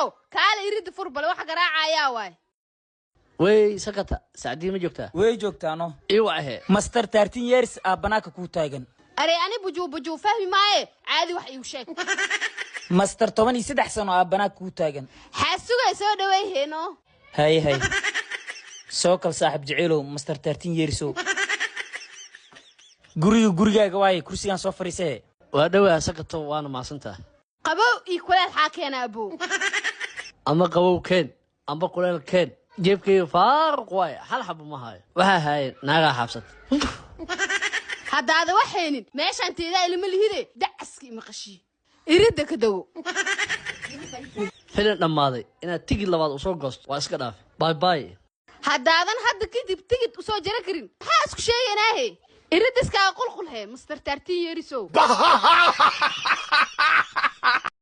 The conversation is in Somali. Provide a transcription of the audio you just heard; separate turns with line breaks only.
Niyow, kaale, iridda fur. Bale wax garaacayaa waay.
Wey, sakata, Sacdii ma joogtaa?
Way joogtaano.
Ii wacahe.
Master 13 years aa banaanka kuu taagan.
Arey, ani bujuu bujuu fahmi maaye, caadi wax iigu sheeg.
Master 13 sano aa banaanka kuu taagan.
Xaasugay, soo dhawayheeno.
Haye hay, soo kal, saaxib jaceylow, master 13 yearsow. Guriga gurigaaga waaye, kursigaan soo fadhiisee.
Waa dhowaa, sakato, waana maasantaha.
Qabow iyo kuleel xaa keena, abow?
Ama qabow keen amba kuleel keen, jeebkayga faaruq waaye, hal xabo ma hayo. Waxaa haayeen naagaa xaabsata.
Haddaada waxaynin meeshaan teedaa ilma lihide, dacaska ima qashiye, iridda ka dawo.
Filin dhammaaday inaad tigid labaad usoo goosto waa iska dhaafe. Bye bye.
Haddaadan hadda kadib tigid usoo jara karin, maxaa isku sheegaynaahe? Iridda iskaaga qulqulhe, master 13 yearsow.